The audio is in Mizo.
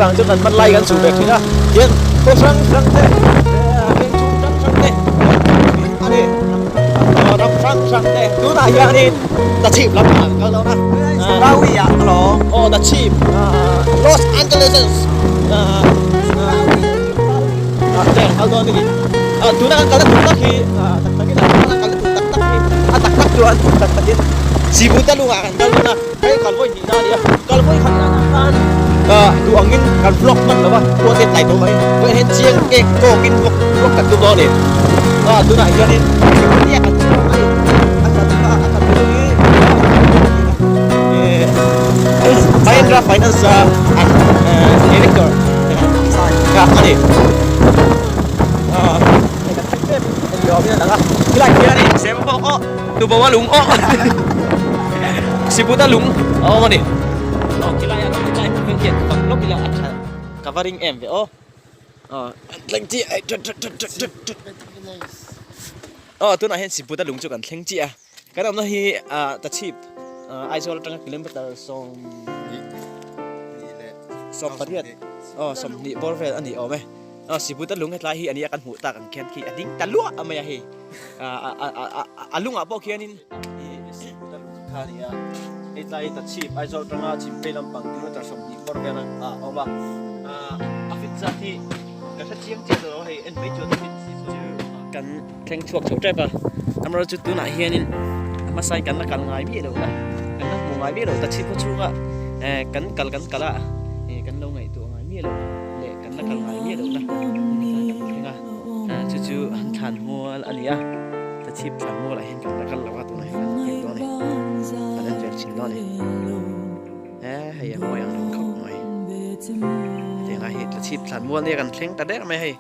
vang chuan kan hman lai kan chhuh ve thin a, tihian khaw hrang hrang te veng chhung hrang hrang te a ni ram hrang hrang te tunah hianin Tachhip lam ah kan kal dawn a. Zimbabwe ah ka lawm. Aw Tachhip Los Angeles ah te kan kal dawn a ni. Tuna kan kalna tur tak hi tak takin tuna kan kalna tur tak tak hi a tak tak chuan tak takin Sibuta lungah kan kal dawn a. Hei kalvawi hnihna a ni a, kalvawi khat danah khan duh angin kan vlog hman lo a, khua te tlai tawh mai, vawiin hian chiang kek tawkin vlog vlog kan tum dawn a ni. Tunah hianin nia kan chhuak a ni, a that a a that chu hi Mahindra Finance a an director kha a ni. Hei kan thlen em em ni awmin a lang a, helai hianin sem pawh aw tubo a lung aw. Sibuta lung a awm a ni. Aw khilai ah khilai hmun hming hian fak lawk ila a tha ka va ring em ve aw. Aw thleng chiah ai tut tut tut tut tut tut. Aw tunah hian Sibuta lung chu kan thleng chiah a. Kan awmna hi ah Tachhip Aizawl atanga kilometer 18 aw 20 bawr vel a ni awm e. Aw Sibuta lung hetlai hi a nia kan hmuh tak ang khian khi a ding ta luah mai a hei. A lungah pawh khianin kha a ni a, hei tlai hi Tachhip Aizawl atanga Chhimphei lampang kilometer 20 bawr vel a awm a, a fit zat hi ka hre chiang chiah lo hei en mai chuan a fit chu kan thleng chhuak chho tep a, amaherawhchu chu tunah hianin a hmasain kan la kal ngai miah lo na, kan la hmu ngai miah lo Tachhip khaw chhunga kan kal kan kal a, kan lo ngaihtuah ngai miah lo leh kan la kal ngai miah lo na tlai kan thleng a. Chu chu an thlan mual a ni a, Tachhip thlan mualah hian kan la kal lo a tunah hian kan thleng dawn a ni, kan en vel thin dawn a ni. He hei a mawi ang reng khawp mai, hetiang lai hi Tachhip thlan mual nia kan thleng ta der mai hei.